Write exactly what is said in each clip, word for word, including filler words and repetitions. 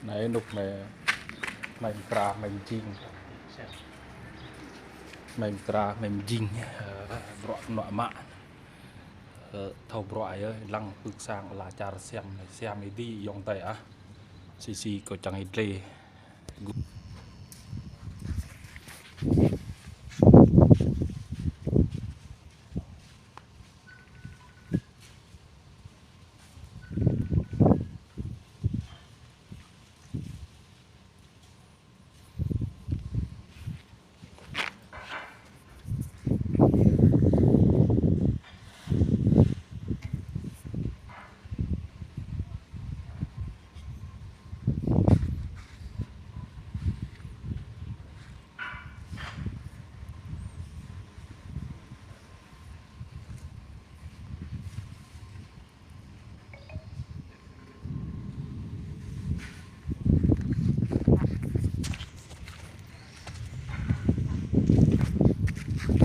Anei anôk hmei, hmei mkra, hmei mjing. Hmei mkra, hmei mjing, ơ, bruă knuă mă. Ơ, thâo bruă yơh, lăng pưk sang ala čar Siam, Siam êdi ayŏng adei ah. Si si kâo čiăng êdlê.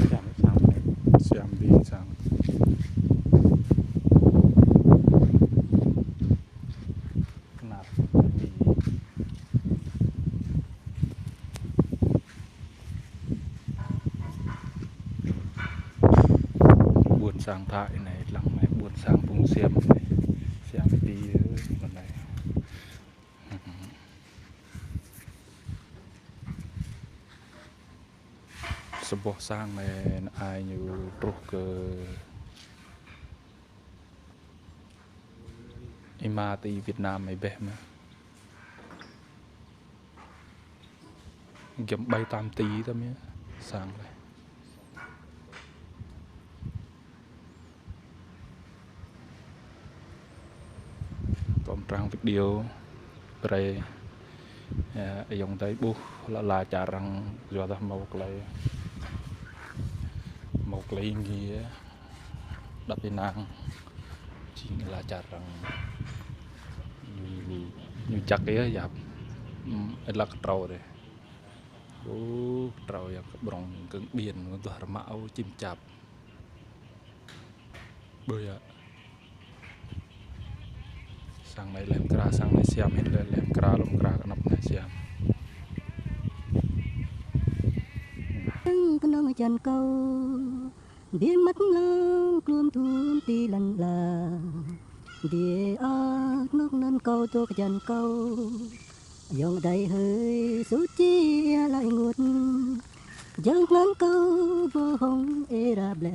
Siam, Siam. Siam êdi sang. Knap. Ƀuôn sang Thái anei, lăng anei, ƀuôn sang phung Siam anei. Siam êdi, ơ, anei. Sa boh sang anei, anei ñu truh kơ êma ti Việt Nam êbeh mơh. Giăm ƀai tam ti tam yơh, sang leh. Tôm trang video brei, ơ, ayŏng adei ƀuh lăn ala čar arăng yua dah mâo klei, mâo klei êngiê. Đăp ênang, jing ala čar arăng ñu, ñu, ñu jăk yơh yap. Hm, êlâo ktrâo dih. Ơ, ktrâo yang kƀrŏng kơ ƀiên, duah rmă ôh čĭm čap. Ƀuh yơh. Sang anei leh mkra, sang anei Siam hĭn leh, leh mkra, lŏ mkra knap anei Siam. Knŏng hjăn kâo, bi măt mlâo kluôm dhuôm ti lăn ala. Bi ăt anôk anăn kâo dôk hjăn kâo. Ayŏng adei hơi, sut jih êa lŏ ênguôt. Jơ̆ng hlăm kâo boh hŏng êra ƀlĕ.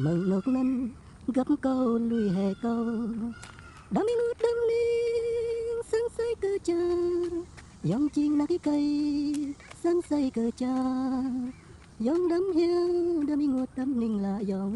Mơ̆ng anôk anăn găp kâo lui hĕ kâo. Đăm ênguôt đăm ning, sang asei kơ čar. Ayŏng jing anak êkei, sang asei kơ čar. Ayŏng đăm hiu, đăm ênguôt đăm ning lah ayŏng.